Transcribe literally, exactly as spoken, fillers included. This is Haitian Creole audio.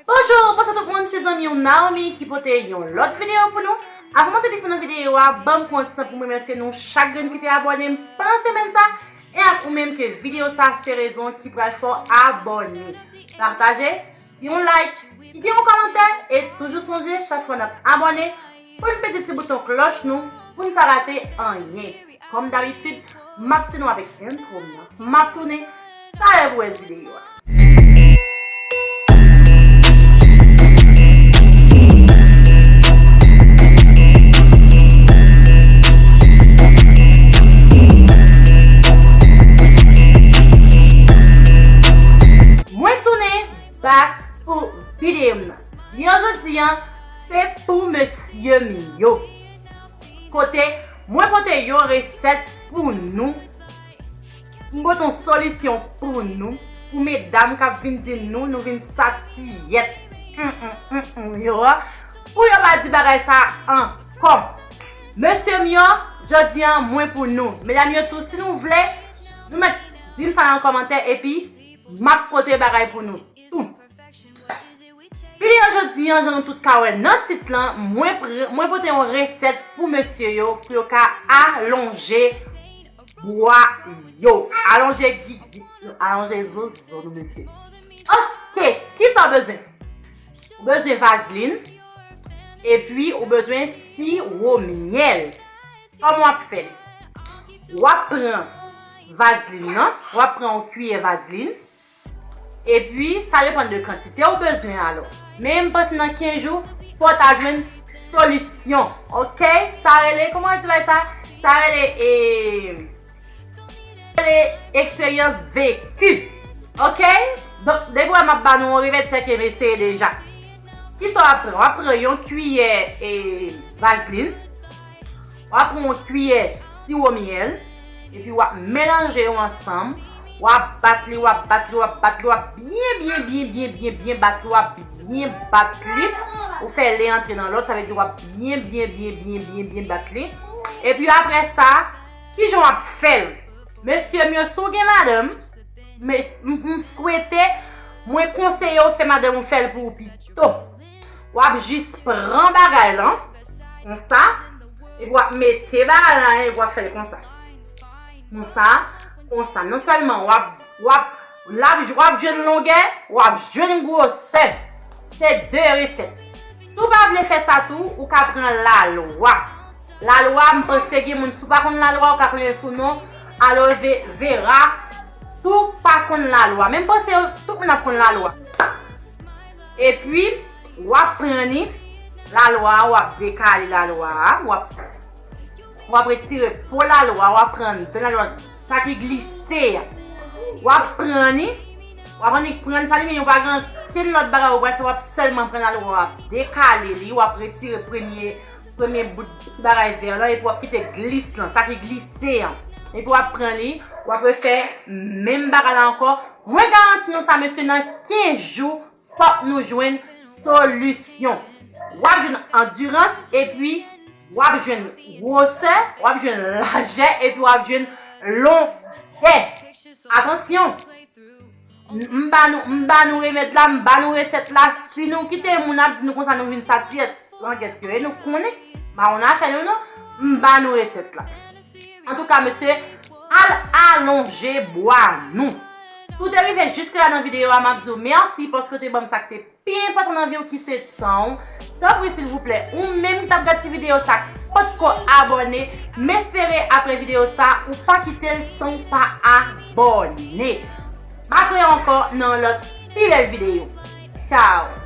Bonjou, bonswa tout moun, se zanmi w Naomi ki pote yon lòt videyo pou nou. Avan mwen te fin nan videyo a, ban m pran ti tan pou m remèsye nou chak grenn ki te abòne m pandan semèn sa, e ak ou menm ke videyo sa se rezon ki pral fè w abòne. Pataje, yon like, kite yon kòmantè, e toujou sonje, chak fwa n ap abòne, pou n pete ti bouton klòch nou, pou n pa rate anyen. Kòm dabitid, m ap kite nou avèk entwo m nan. M ap tounen talè pou rès videyo a. Mwen tounen back pou videyo m nan. Videyo jodi an, se pou mesye m yo. Kote mwen pote yon resèt pou nou. M pote yon solisyon pou nou, pou medam k ap vin di nou, nou vin satiyèt. Hum, hum, hum, hum, yo, pou yo pa di bagay sa ankò. Mesye m yo, jodi an, mwen pou nou. Medam yo tou, si nou vle, nou mèt di m sa nan kòmantè, epi m ap pote bagay pou nou tou. Videyo jodi an, jan nou tout ka wè nan tit lan, mwen, pre- mwen pote yon resèt pou mesye yo, pou yo ka alonje bwa yo. Alonje gigi, alonje zozo nou, mesye. Ok, kisa w bezwen? Ou bezwen vazlin, epi ou bezwen siwo myèl. Kòman w ap fè l? W ap pran vazlin nan, w ap pran yon kiyè vazlin, epi sa depann de kantite ou bezwen alò. Men m panse nan kenz jou, fò w ta jwenn solisyon. Ok? Sa rele, kòman yo di bagay sa? Sa rele, e, rele eksperyans veki. Ok? Donk, depi w wè m ap ba nou yon revèt, se ke m eseye deja. Kisa w ap pran? W ap pran yon kiyè, e, vazlin. W ap pran yon kiyè siwo myèl, epi w ap melanje yo ansanm. W ap bat li, w ap bat li, w ap bat li, w ap byen, byen, byen, byen, byen, byen bat li, w ap byen bat li. Ou fè len antre nan lòt, sa vle di w ap byen, byen, byen, byen, byen, byen bat li. Epi apre sa, kijan w ap fè l? Mesye m yo, si w gen madanm, men, m, m swete, mwen konseye w, se madanm ou fè l pou ou pito. W ap jis pran bagay lan, konsa, epi w ap mete bagay lan, epi w ap fè l konsa. Konsa, konsa. Non sèlman w ap, w ap, l ap, w ap jwenn longè, w ap jwenn gwosè. Se de resèt. Si w pa vle fè sa tou, ou ka pran lalwa. Lalwa, m panse gen moun, si w pa konn lalwa, ou ka konnen l sou non aloe ve- vera. Si w pa konn lalwa, men m panse tout moun ap konn lalwa. Epi, w ap pran li, lalwa a, w ap dekale lalwa a, w ap, w ap retire po lalwa a, w ap pran dan lalwa, sa ki glise a. W ap pran li, w ap annik pran li, sa li menm, ou pa gen ankenn lòt bagay ou pral fè, w ap sèlman pran lalwa a, w ap dekale li, w ap retire premye, premye bout ti bagay vè lan, epi w ap kite glis lan, sa ki glise an. Epi w ap pran li, w ap refè menm bagay la ankò. Mwen garanti nou sa, mesye, nan kenz jou, fòk nou jwenn solisyon. W ap jwenn andirans, epi w ap jwenn gwosè, w ap jwenn lajè, epi w ap jwenn longè. Atansyon! M, m ba nou, m ba nou remèd la, m ba nou resèt la. Si nou kite moun ap di nou konsa, nou vin satiyèt. Langèt yo ye, nou konnen. Mawon afè nou, non. M ba nou resèt la. Antouka, mesye, al alonje bwa nou. Si w te rive jiske la nan videyo a, m ap di w mèsi paske w te ban m sa k te pi enpòtan nan vi w, ki se tan w. Tanpri, silvouplè, ou menm ki t ap gad ti videyo sa, potko abòne, m espere apre videyo sa, ou pa kite l san w pa abòne. M ap wè w ankò nan yon lòt pi bèl videyo. Tchao!